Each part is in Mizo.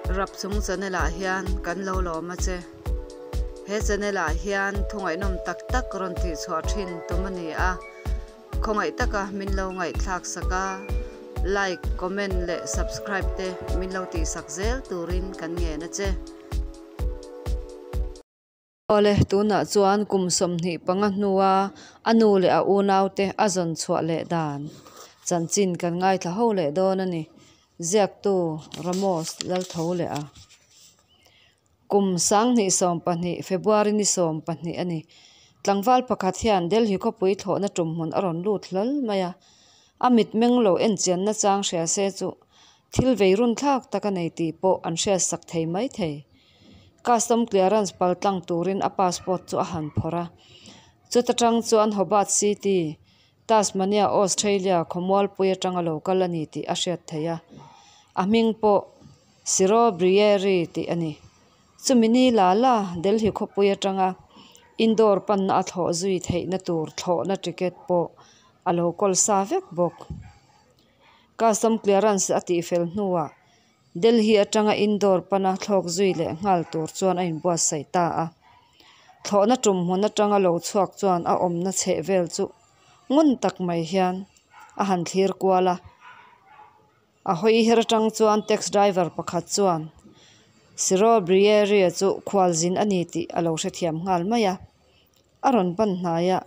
Rapchung channel ah hian kan lo lawm a che. He channel ah hian thungaihnawm tak tak rawn tih chhuah thin tum a ni a. Khawngaih taka min lo ngaihthlak sak a, like, comment leh subscribe te min lo tih sak zel turin kan ngen a che. Awle, tunah chuan kum 25 hnua a nu leh a unaute a zawn chhuah leh dan chanchin kan ngaithla ho leh dawn a ni. Ziaktu Ramos Laltho leh a. Kum 2020 February ni 12 a ni. Tlangval pakhat hian Delhi khawpui thlawhna tum hmun a rawn lut hlawl mai a. A mitmeng lo enchian nachang hria se chu thil vei run thlak tak a nei tih pawh an hriatsak thei mai thei. Custom clearance paltlang turin a passport chu a han phawrh a. Chuta tang chuan Hobart City, Tasmania, Australia khawmualpui atanga lo kal a ni tih a hriat theih a. A hming pawh Ciro Brieri tih a ni. Chumi ni la la Delhi khawpui atanga Indore panna a thlawh zui theihna tur thlawhna ticket pawh a lo kawl sa vek bawk. Custom clearance a tihfel hnuah Delhi atanga Indore pana thlawk zui leh nghal tur chuan a inbuatsaih ta a. Thlawhna tum hmun atanga lo chhuak chuan a awmna chheh vel chu ngun tak mai hian a han thlir kual a. A hawi her atang chuan taxi driver pakhat chuan Ciro Brieri chu khualzin a ni tih a lo hrethiam nghal mai a. A rawn pan hnai a,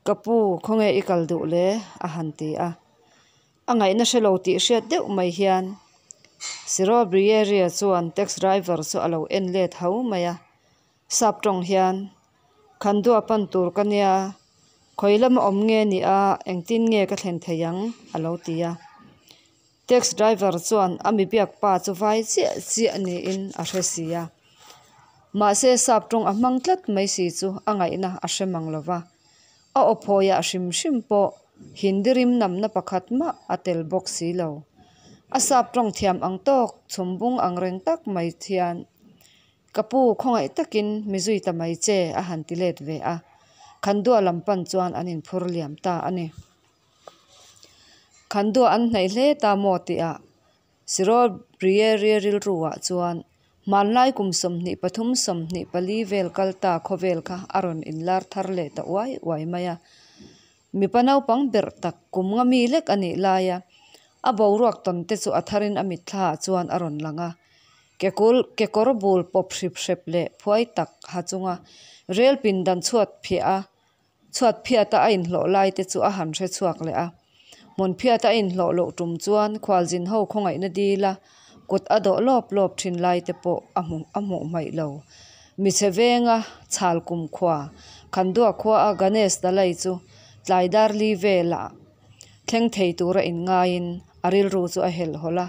Ka pu, khawnge i kal duh le? a han ti a. A ngaihna hre lo tih hriat deuh mai hian Ciro Brieri chuan taxi driver chu a lo en let ho mai a. Sap tawng hian, Khandua pan tur ka nia, khawi lama awm nge ni a, engtin nge ka thlen thei ang? a lo ti a. Taxi driver chuan a mi biak pa chu vai chiah chiah niin a hre si a. Mahse sap tawng a hmang tlat mai si chu a ngaihna a hre mang lo va. A aw phawiah hrim hrim pawh Hindi rim namna pakhat mah a tel bawk si lo. A sap tawng thiam ang tawk chhumbung ang reng tak mai hian Ka pu, khawngaih takin mi zui ta mai che a han ti let ve a. Khandua lam pan chuan an inphur liam ta a ni. Khandua an hnaih hle ta maw tihah Siro Briere rilruah chuan hmanlai kum 23 24 vel kal ta khawvel kha a rawn inlar thar leh ta uai uai mai a. Mipa naupang berh tak kum nga mi lek a nih laia a boruak tawn te chu a tharin a mitthlaah chuan a rawn lang a. Kekul kekawr bul pawp hrip hrep leh phuai tak ha chunga rel pindan chhuat phiah a Chhuat phiata a inhlawh lai te chu a han hre chhuak leh a. Hmun phiata a inhlawh loh tum chuan khualzin ho khawngaihna dil a, kut a dawh lawp lawp thin lai te pawh a hmu a hmuh hmaih lo. Michhe venga chhal kum khua, Khandua khua a Ganesh Dalai chu tlai dar li velah thleng thei tura inngaiin a rilru chu a helh hawlh a,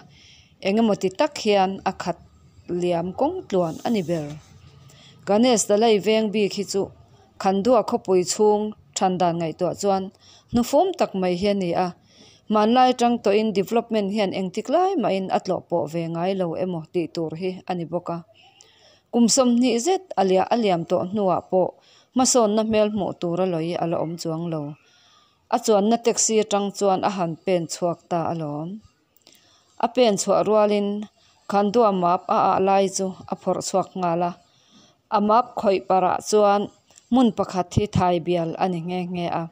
engemaw ti tak hian a khat liam kawng tluan a ni ber. Ganesh Dalai veng bik hi chu Khandua khawpui chhung than dan ngaihtuah chuan hnufum tak mai hi a ni a, hmanlai atang tawhin development hian engtik lai mahin a tlawh pawh ve ngai lo emaw tih tur hi a ni bawk a. Kum 20 zet a liah a liam tawh hnuah pawh hmasawnna hmel hmuh tura lawi a la awm chuang lo. A chuanna taxi atang chuan a han pen chhuak ta alawm. A pen chhuah rualin Khandua map a ah lai chu a phawrh chhuak nghal a. A map khawih parah chuan hmun pakhat hi thai bial a ni nghe nghe a.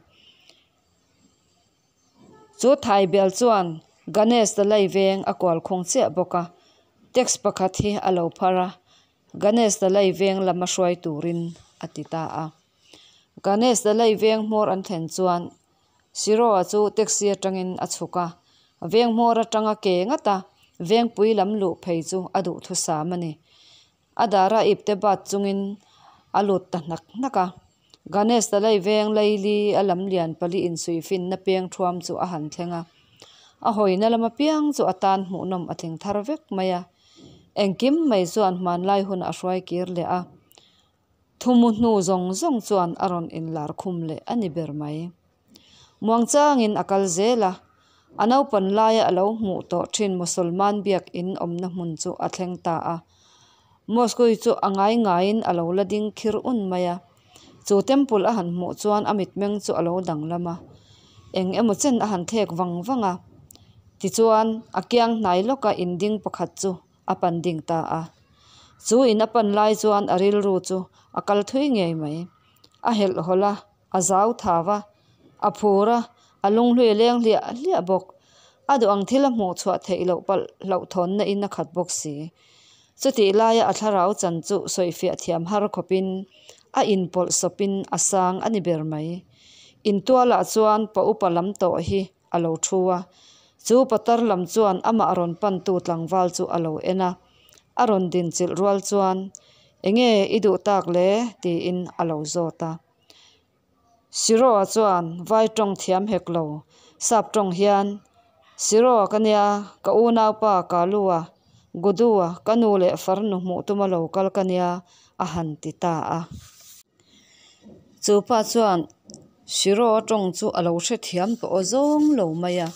Chu thai bial chuan Ganesh Dalai veng a kual khung chiah bawk a. Tax pakhat hi a lo phar a, Ganesh Dalai veng lama hruai turin a ti ta a. Ganesh Dalai veng hmawr an thlen chuan Siroa chu taxi atangin a chhuk a, veng hmawr atanga ke ngat a, vengpui lam luh phei chu a duhthusam a ni. A dara ipte bat chungin a lut ta hnak hnak a. Ganesh Dalai veng laili a lam lian pali insuihfinna peng thuam chu a han thleng a. A hawina lam apiang chu a tan hmuhnawm a tling thar vek mai a. Engkim mai chuan hmanlai hun a hruai kir leh a. Thumu hnu zawng zawng chuan a rawn inlar khum leh a ni ber mai. Muangchangin a kal zel a, a naupan laia a lo hmuh tawh thin Mosolman biak in awmna hmun chu a thleng ta a. Mosque chu a ngai ngaiin a lo la ding khir un mai a. Chu temple a han hmuh chuan a mitmeng chu a lo danglam a, eng emaw chen a han thlek vang vang a. Tichuan, a kiang hnai lawka in ding pakhat chu. a pan ding ta a. Chu in a pan lai chuan a rilru chu a kal thui ngei mai. A helh hawlh a, a zau thau a, a phur a, a lunghlui a leng hliah hliah bawk. A duh ang thil a hmuh chhuah theih loh palh hlauhthawnna in a khat bawk si. Chutih laia a thlarau chan chu sawifiah thiam har khawpin a inpawlh sawpin a sang a ni ber mai. Intualah chuan pa upa lam tawh hi a lo thu a, chu patar lam chuan amah rawn pantu tlangval chu a lo en a, a rawn dinchilh rual chuan, Enge i duh tak le? tiin a lo zawt a. Siroa chuan vai tawng thiam hek lo, sap tawng hian, Siroa ka nia, ka unaupa Kalua, Gudua, ka nu leh farnu hmuh tuma lo kal ka nia, a han ti ta a. Chu pa chuan Siroa tawng chu a lo hrethiam tawh aw zawng lo mai a,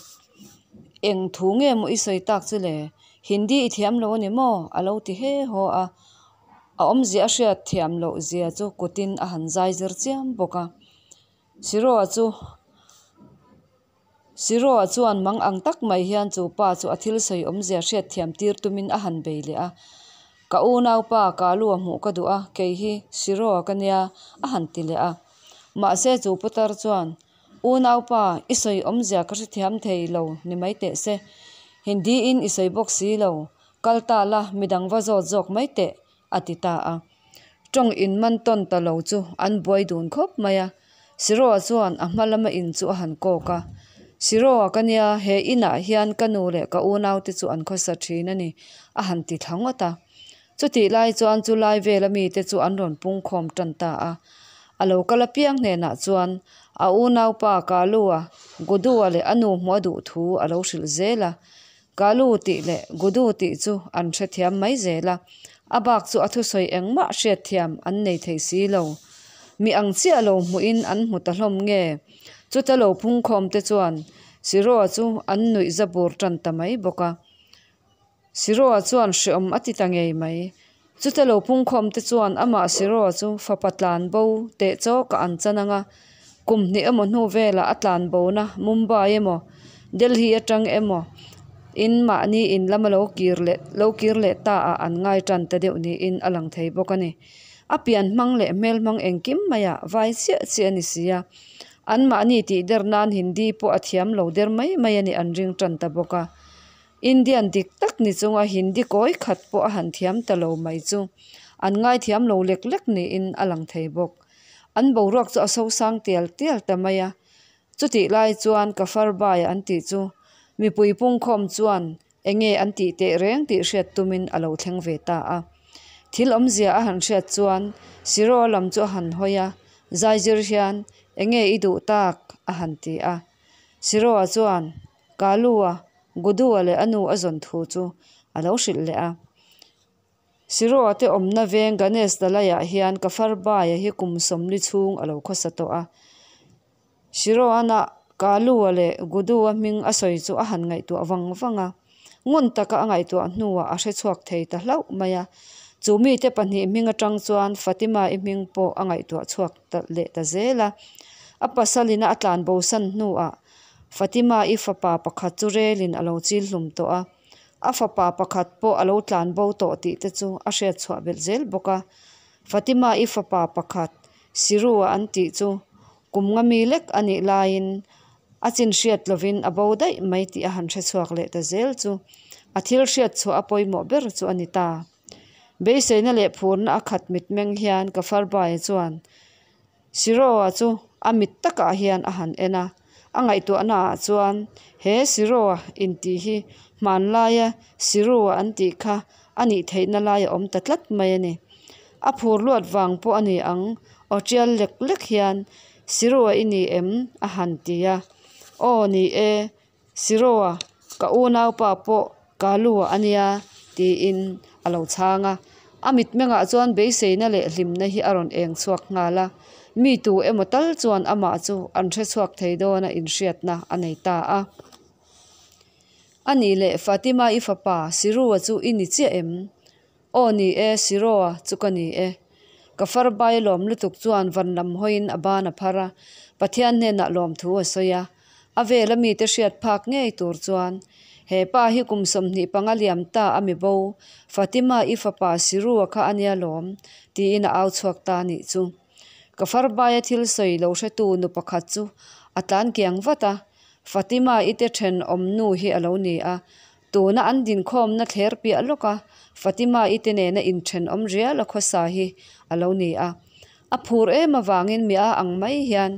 Eng thu nge maw i sawi tak chu le? Hindi i thiam lo a ni maw? a lo ti he haw a. A awmzia a hriat thiam loh zia chu kutin a han zai zir chiam bawk a. Siroa chu Siroa chuan mang ang tak mai hian chu pa chu a thil sawi awmzia hriat thiam tir tumin a han bei leh a. Ka unaupa Kalua hmuh ka duh a, kei hi Siroa ka nia a han ti leh a. Mahse chu putar chuan Unaupa, i sawi awmzia ka hrethiam thei lo ni mai teh se. Hindi in i sawi bawk si lo, Kal ta la, midang va zawt zawk mai teh, a ti ta a. Tawng in man tawn ta lo chu an buai dun khawp mai a. Siroa chuan a hma lama in chu a han kawk a. Siroa ka nia, he inah hian ka nu leh ka unaute chu an khawsa thin a ni, a han ti thla ngawt a. Chutih lai chuan chu lai vela mite chu an rawn pungkhawm tan ta a. A lo kal apiang hnenah chuan a unaupa Kalua, Gudua leh a nu hmuh a duh thu a lo hrilh zel a. Kalu tih leh Gudu tih chu an hrethiam mai zel a, a bak chu a thusawi engmah hriatthiam an nei thei si lo. Mi ang chiah lo hmuhin an hmu ta hlawm nge? Chuta lo phungkhawm te chuan Siroa chu an nuih za bur tan ta mai bawk a. Siroa chuan hreawm a ti ta ngei mai. Chuta lo phungkhawm te chuan amah Siroa chu fapa tlan bo teh chawkah an chan ang a, kum hnih emaw hnu velah a tlan bona Mumbai emaw Delhi atang emaw in mahni in lama lo kir leh lo kir leh ta ah an ngai tan ta deuh niin a lang thei bawk a ni. A pian hmang leh hmel hmang engkim maiah vai chiah chiah a ni si a, an mahni tih der nan Hindi pawh a thiam lo der mai mai a nih an ring tan ta bawk a. Indian dik tak ni chunga Hindi kawi khat pawh a han thiam ta lo mai chu an ngaithiam lo lek lek niin a lang thei bawk. An boruak chu a sosang tial tial ta mai a. Chutih lai chuan Kafarbai an tih chu mipui pungkhawm chuan enge an tih teh reng tih hriat tumin a lo thleng ve ta a. Thil awmzia a han hriat chuan Siro lam chu a han hawi a, zaizir hian enge i duh tak a han ti a. Siroa chuan Kalua, Gudua leh a nu a zawn thu chu a lo hrilh leh a. Siroa te awmna veng Ganesh Dalai-ah hian Kafarbaia hi kum 40 chhung a lo khawsa tawh a. Siroana Kalua leh Gudua hming a sawi chu a han ngaihtuah vang vang a. Ngun taka a ngaihtuah hnuah a hrechhuak thei ta hlauh mai a. Chu mite pahnih hming atang chuan Fatima-i hming pawh a ngaihtuah chhuak ta leh ta zel a. A pasalina a tlan bosan hnuah Fatima-i fapa pakhat chu relin a lo chil hlum tawh a, a fapa pakhat pawh a lo tlan bo tawh tih te chu a hriat chhuah belh zel bawk a. Fatima-i fapa pakhat Sirua an tih chu kum nga mi lek a nih laiin a chin hriat lovin a bo daih mai tih a han hre chhuak leh ta zel chu a thil hriat chhuah a pawimawh ber chu a ni ta. Beiseina leh phurna a khat mitmeng hian Kafarbaia chuan Siroa chu a mit takah hian a han en a, a ngaihtuahnaah chuan he Siroa intih hi hmanlaia Sirua an tih kha a nih theihna lai a awm ta tlat mai a ni. A phur luat vang pawh a ni ang, aw tial lek lek hian Sirua i ni em? a han ti a. Aw ni e, Siroa, ka unaupa pawh Kalua a nia, tiin a lo chhang a. A mitmengah chuan beiseina leh hlimna hi a rawn eng chhuak nghal a. Mi tu emaw tal chuan amah chu an hre chhuak thei dawna inhriatna a nei ta a. A nih leh Fatima i fapa Sirua chu i ni chiah em? Aw ni e, Siroa chu ka ni e. Ka farbai lawm lutuk chuan van lam hawiin a ban a phar a, Pathian hnenah lawmthu a sawi a. A vela mite hriat phak ngei tur chuan, He pa hi kum 25 liam ta a mi bo, Fatima-i fapa Siru-a kha a nia lawm, tiin a au chhuak ta a nih chu. Kafarbaia thil sawi lo hretu nu pakhat chu a tlan kiang vat a, Fatima-i te thenawm nu hi a lo ni a, tuna an dinkhawmna thler piah lawka Fatima-i te nena inthenawm rial a khawsa hi a lo ni a. A phur em avangin mi a ang mai hian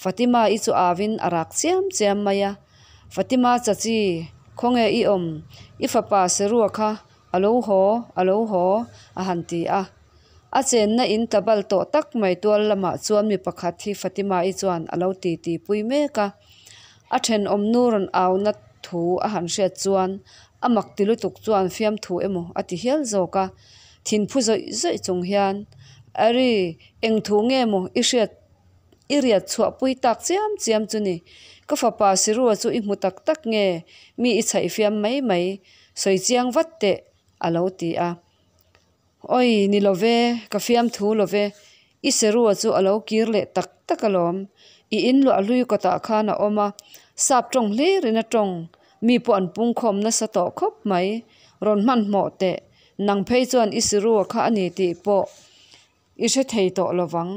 Fatima-i chu avin a rak chiam chiam mai a, Fatima chachi, khawnge i awm? I fapa Serua kha a lo haw, a lo haw, a han ti a. A chenna in tlabal tawh tak mai tual lamah chuan mi pakhat hi Fatima-i chuan a lo titi pui mek a. A thenawm nu rawn auna thu a han hriat chuan a mak ti lutuk chuan fiamthu emaw a ti hial zawk a. Thinphu zawih zawih chung hian, Ari, eng thu nge maw i hriat i riat chhuah pui tak chiam chiam chu ni? Ka fapa Sirua chu i hmu tak tak nge mi i chhaih fiam mai mai? Sawi chiang vat teh, a lo ti a. Awi, ni lo ve, ka fiamthu lo ve. I Serua chu a lo kir leh tak tak alawm. I in luah hlui kawtah khan a awm a, sap tawng hlirin a tawng. Mi pawh an pungkhawm nasa tawh khawp mai. Rawn hmanhmawh teh, nang phei chuan i Serua kha a ni tih pawh i hre thei tawh lovang.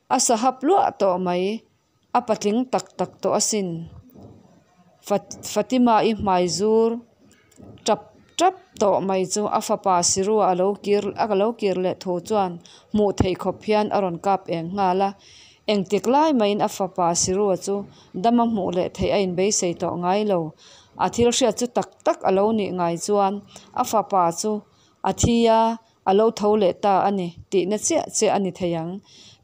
A sahap luah tawh mai. A patling tak tak tawh asin. Fatima-i hmai zur tap tap tawh mai chu a fapa Sirua a lo kir a lo kir leh thu chuan hmuh theih khawp hian a rawn kap eng nghal a. Engtik lai mahin a fapa Sirua chu dama hmuh leh theih a inbeisei tawh ngai lo. A thil hriat chu tak tak a lo nih ngai chuan a fapa chu a thi a, A lo tho leh ta a ni tihna chiah chiah a ni thei ang.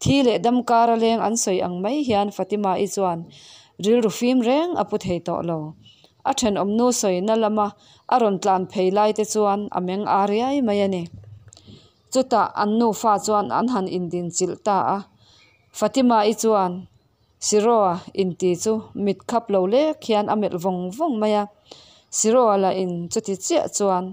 Thi leh dam kara leng an sawi ang mai hian Fatima-i chuan rilru fim reng a pu thei tawh lo. A thenawmnu sawina lama a rawn tlan phei lai te chuan a meng a riai mai a ni. Chutah an nufa chuan an han indin chilh ta a. Fatima-i chuan Siroa inti chu mit khap lo lek hian a melh vawng vawng mai a, Siroa lah in chuti chiah chuan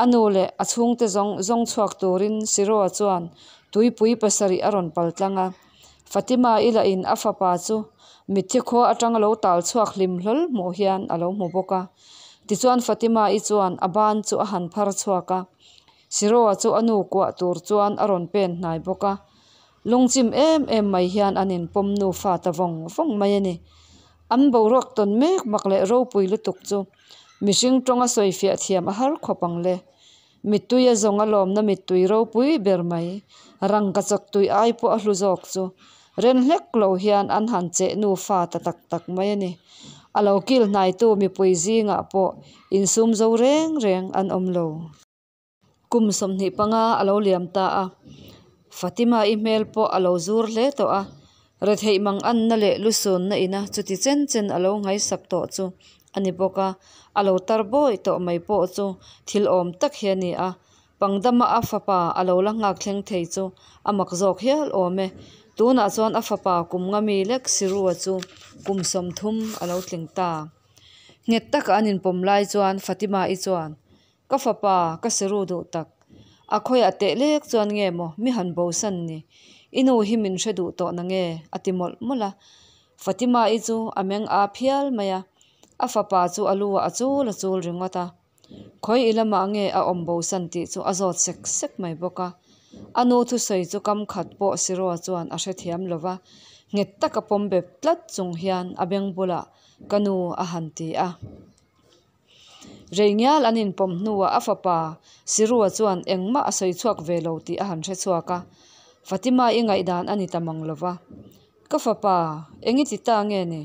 a nu leh a chhungte zawng zawng chhuak turin Siroa chuan tuipui pasarih a rawn pal tlang a. Fatima-i lah in a fapa chu mitthi khua atang a lo tal chhuak hlim hlawl hmuh hian a lo hmu bawk a. Tichuan Fatima-i chuan a ban chu a han phar chhuak a, Siroa chu a nu kuah tur chuan a rawn pen hnai bawk a. Lungchim em em mai hian an inpawm nufa ta vawng vawng mai a ni. An boruak tawn mek mak leh ropui lutuk chu mihring tawnga sawifiah thiam a har khawp ang le. Mittui a zawng a lawmna mittui ropui ber mai, rangka chawk tui ai pawh a hlu zawk chu ren hlek lo hian an han cheh nufa ta tak tak mai a ni. A lo kil hnaitu mipui zingah pawh insum zo reng reng an awm lo. Kum 25 a lo liam ta a, Fatima-i hmel pawh a lo zur hle tawh a, retheih mang anna leh lusunna ina chuti chen chen a lo nghaisak tawh chu a ni bawk a, a lo tar bawi tawh mai pawh chu thil awm tak hi a ni a, pangdama a fapa a lo la nghak thleng thei chu a mak zawk hial awm e. Tunah chuan a fapa kum nga mi lek Sirua chu kum 30 a lo tling ta. Nghet taka an inpawm lai chuan Fatima-i chuan Ka fapa, ka seru duh tak. A khawiah teh lek chuan nge maw mi han bosan ni? I nu hi min hre duh tawh na nge? a ti mawlh mawlh a. Fatima-i chu a meng aa phial mai a, a fapa chu a lu ah a chul a chul ringawt a. Khawi i lamah nge a awm bosan tih chu a zawt sek sek mai bawk a. A nu thusawi chu kam khat pawh Siroa chuan a hrethiam lo va, nghet taka pawm bep tlat chung hian a beng bulah ka nu a han ti a. Reingial an inpawm hnuah a fapa Sirua chuan engmah a sawi chhuak ve lo tih a han hre chhuak a, Fatima i ngaihdan a ni ta mang lo va. Ka fapa, eng i ti ta nge ni?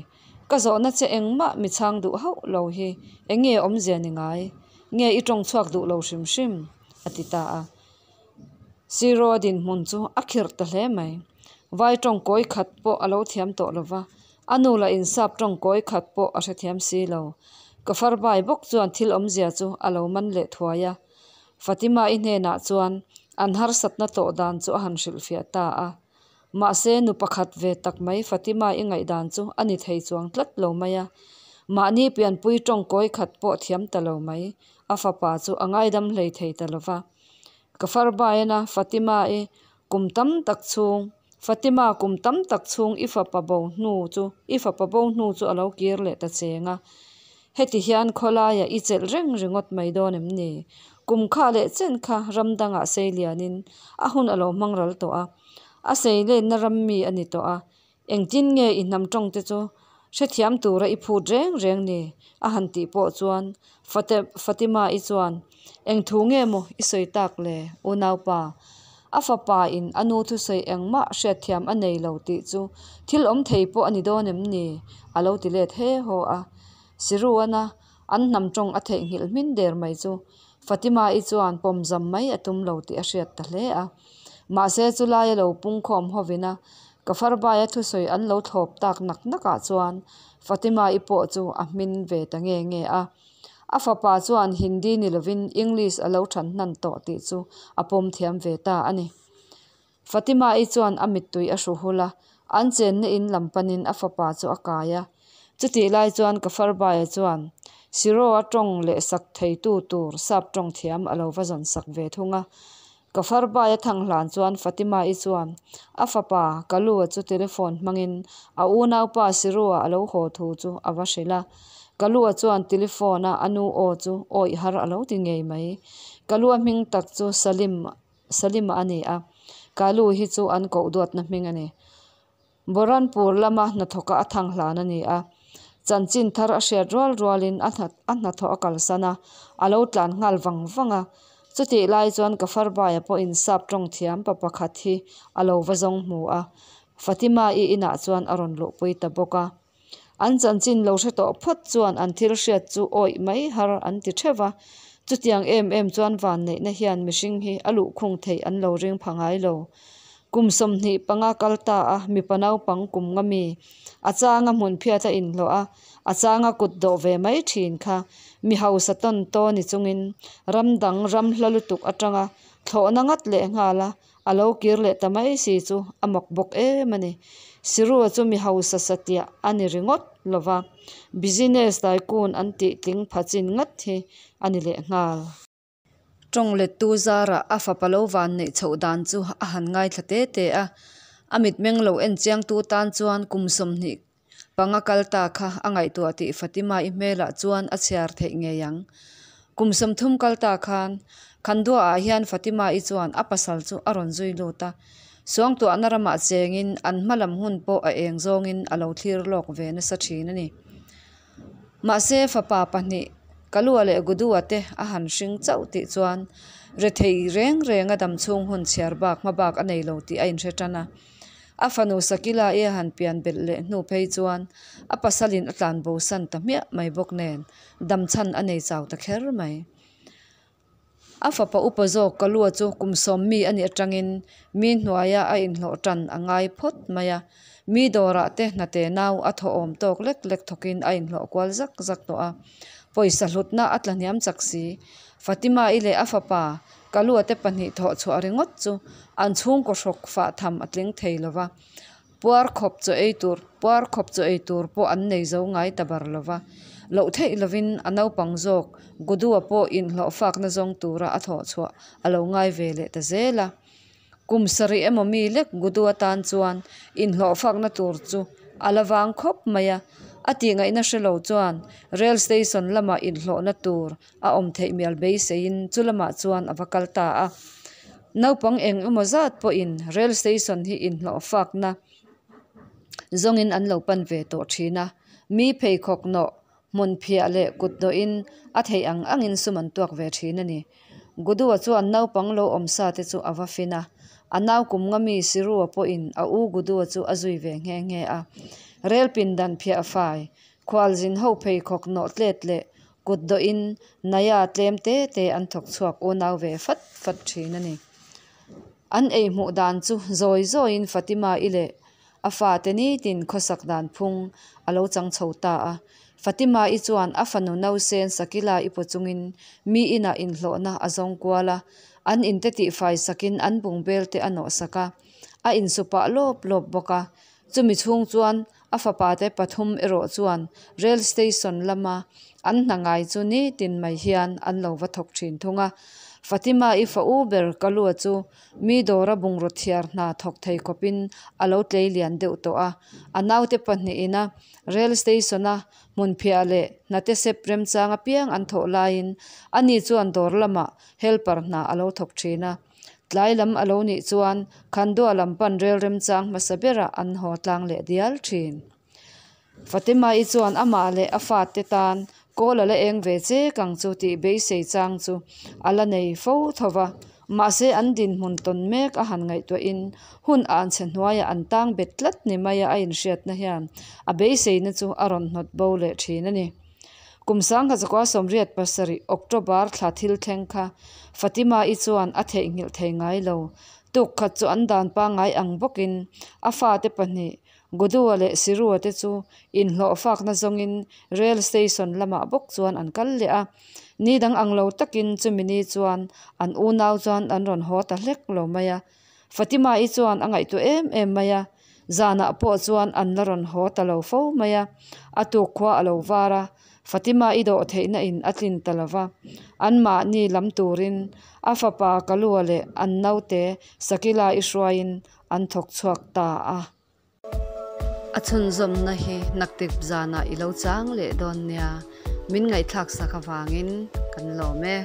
Ka zawhna che engmah mi chhang duh hauh lo hi eng nge awmzia ni ngai? Nge i tawng chhuak duh lo hrim hrim? a ti ta a. Sirua dinhmun chu a khirh ta hle mai. Vai tawng kawi khat pawh a lo thiam tawh lo va, A nu lah in sap tawng kawi khat pawh a hrethiam si lo. Ka farbai bawk chuan thil awmzia chu a lo man leh thuai a. Fatima-i hnenah chuan an harsatna tawh dan chu a han hrilhfiah ta a. Mahse nu pakhat ve tak mai Fatima-i ngaihdan chu a ni thei chuang tlat lo mai a. Mahni pianpui tawng kawi khat pawh thiam ta lo mai a fapa chu a ngaidam hlei thei ta lo va. Ka farbaiana Fatima-i kum tam tak chhung Fatima kum tam tak chhung i fapa bo hnu chu i fapa bo hnu chu a lo kir leh ta cheng a. Heti hian khawlaiah i chelh reng ringawt mai dawn em ni? Kum kha leh chen kha ram dangah sei lianin a hun a lo hmang ral tawh a, a sei lenna ram mi a ni tawh a, engtin nge i hnam tawngte chu hrethiam tura i phut reng reng ni? a han tih pawh chuan Fatima-i chuan, Eng thu nge maw i sawi tak le, unaupa? A fapa in a nu thusawi engmah hriatthiam a nei lo tih chu thil awm thei pawh a ni dawn em ni? a lo ti let he haw a. Siruana an hnam tawng a theihnghilh hmin der mai chu Fatima-i chuan pawmzam mai a tum lo tih a hriat ta hle a. Mahse chulai a lo pungkhawm hovin a Kafarbaia thusawi an lo thlawp tak nak nakah chuan Fatima-i pawh chu a hmin ve ta nge nge a. A fapa chuan Hindi ni lovin English a lo than hnan tawh tih chu a pawm thiam ve ta a ni. Fatima-i chuan a mittui a hru hul a, an chenna in lam panin a fapa chu a kai a. Chutih lai chuan Kafarbaia chuan Siro-a tawng leh sak theitu tur sap tawng thiam a lo va zawn sak ve thung a. Kafarbaia thang hlan chuan Fatima-i chuan a fapa Kalua chu telephone hmangin a unaupa Siro-a a lo haw thu chu a va hrilh a. Kalua chuan telephone-a a nu aw chu awih har a lo ti ngei mai. Kalua hming tak chu Salim Salima a ni a, Kalu hi chu an koh duatna hming a ni. Boranpur lama hnathawka a thang hlan a ni a, chanchin thar a hriat rual rualin a hnathawh a kalsan a, a lo tlan nghal vang vang a. Chutih lai chuan Kafarbaia pawhin sap tawng thiam pa pakhat hi a lo va zawng hmu a, Fatima-i inah chuan a rawn luhpui ta bawk a. An chanchin lo hre tawh phawt chuan an thil hriat chu awih mai har an ti theuh va, chutiang em em chuan vanneihna hian mihring hi a luhkhung theih an lo ring pha ngai lo. Kum 25 kal ta a mipa naupang kum nga mi, a changa hmun phiat a inhlawh a, a changa kut dawh ve mai thin kha mi hausa tawn taw ni chungin ram dang ram hla lutuk atanga thlawhna ngat leh nghal a A lo kir leh ta mai si chu a mak bawk em a ni. Sirua chu mi hausa satliah a ni ringawt lo va, business tycoon an tih tling pha chin ngat hi a ni leh nghal. Tawng lettu zarah a fapa lo van neih chhoh dan chu a han ngaithla te te a, a mitmeng lo en chiangtu tan chuan kum 25 kal ta kha a ngaihtuah tih Fatima-i hmelah chuan a chhiar theih ngei ang. Kum 30 kal ta khan Khanduaah hian Fatima-i chuan a pasal chu a rawn zui lut a. Suangtuahna ramah chengin an hma lam hun pawh a eng zawngin a lo thlir lawk ve nasa thin a ni. Mahse fapa pahnih Kalua leh Gudua te a han hring chauh tih chuan rethei reng renga damchhung hun chhiar bak hma bak a nei lo tih a inhre tan a. A fanu Sakila-i a han pian belh leh hnu phei chuan a pasalin a tlan bo san ta hmiah mai bawk nen dam chhan a nei chau ta kher mai. A fapa upa zawk Kalua chu kum sawm mi a nih atangin mi hnuaia a inhlawh tan a ngai phawt mai a, mi dawrah te hnate nau a thaw awm tawk lek lek thawkin a inhlawh kual zak zak tawh a. Pawisa hlutna a tla hniam chak si. Fatima-i leh a fapa Kalua te pahnih thawh chhuah ringawt chu an chhungkaw hrawk fah tham a tling thei lo va, puar khawp chaw ei tur puar khawp chaw ei tur pawh an nei zo ngai ta bar lo va. Loh theih lovin a naupang zawk Gudua pawh inhlawh fakna zawng tura a thawh chhuah a lo ngai ve leh ta zel a. Kum sarih emaw mi lek Gudua tan chuan inhlawh fakna tur chu a la vang khawp mai a, a tihngaihna hre lo chuan Rail Station lamah inhlawhna tur a awm theih mial beiseiin chu lamah chuan a va kal ta a. Naupang eng emaw zat pawhin Rail Station hi inhlawh fakna zawngin an lo pan ve tawh thin a, mi pheikhawk nawh hmun phiah leh kut dawhin a theih ang angin sum an tuak ve thin a ni. Gudua chuan naupang lo awm sa te chu a va fin a, a nau kum nga mi Sirua pawhin a u Gudua chu a zui ve nghe nghe a. Rel pindan phiah fai, khualzin ho pheikhawk nawh tlet leh Kut dawhin Naya tlem te te an thawk chhuak unau ve fat fat thin a ni. An ei hmuh dan chu zawi zawiin Fatima-i leh a fate nitin khawsak dan phung a lo chang chho ta a. Fatima-i chuan a fanu nausen Sakila-i paw chungin mi inah inhlawhna a zawng kual a, an inte tihfai sakin an bungbel te a nawhsak a, a insupah lawp lawp bawk a. Chumi chhung chuan. A fapate pathum erawh chuan Rail Station lama an hna ngai chu nitin mai hian an lo va thawk thin thung a. Fatima-i fa u ber Kalua chu mi dawra bungraw thiar hna thawk thei khawpin a lo tlei lian deuh tawh a. A naute pahnihin a Rail Station-a hmunphiah leh hnate sep remchang apiang an thawh laiin ani chuan dawr lamah helper hna a lo thawk thin a. Tlai lam a lo nih chuan Khandua lam pan rel remchang hmasa berah an haw tlang leh dial thin. Fatima-i chuan amah leh a fate tan kawl a la eng ve chek ang chu tih beisei chang chu a la nei fo tho va. Mahse an dinhmun tawn mek a han ngaihtuahin hun an chhe hnuaiah an tang bet tlat ni maia a inhriatna hian a beiseina chu a rawn hnawt bo leh thin a ni. Kum 1987 October thla thil thleng kha Fatima-i chuan a theihnghilh thei ngai lo. Tuk khat chu an dan pangngai ang bawkin a fate pahnih Gudua leh Sirua te chu inhlawhfakna zawngin Rail Station lamah bawk chuan an kal leh a. Ni dang ang lo takin chumi ni chuan an unau chuan an rawn haw ta hlek lo mai a. Fatima-i chuan a ngaihtuah em em mai a, zanah pawh chuan an la rawn haw ta lo fo mai a. A tuk khua a lo var a, Fatima-i dawh theihna in a tlin ta lo va. Anmahni lam turin a fapa Kalua leh an naute Sakila-i hruaiin an thawk chhuak ta a. A chhunzawmna hi naktip zanah i lo chang leh dawn nia, min ngaihthlak sak avangin kan lawm e.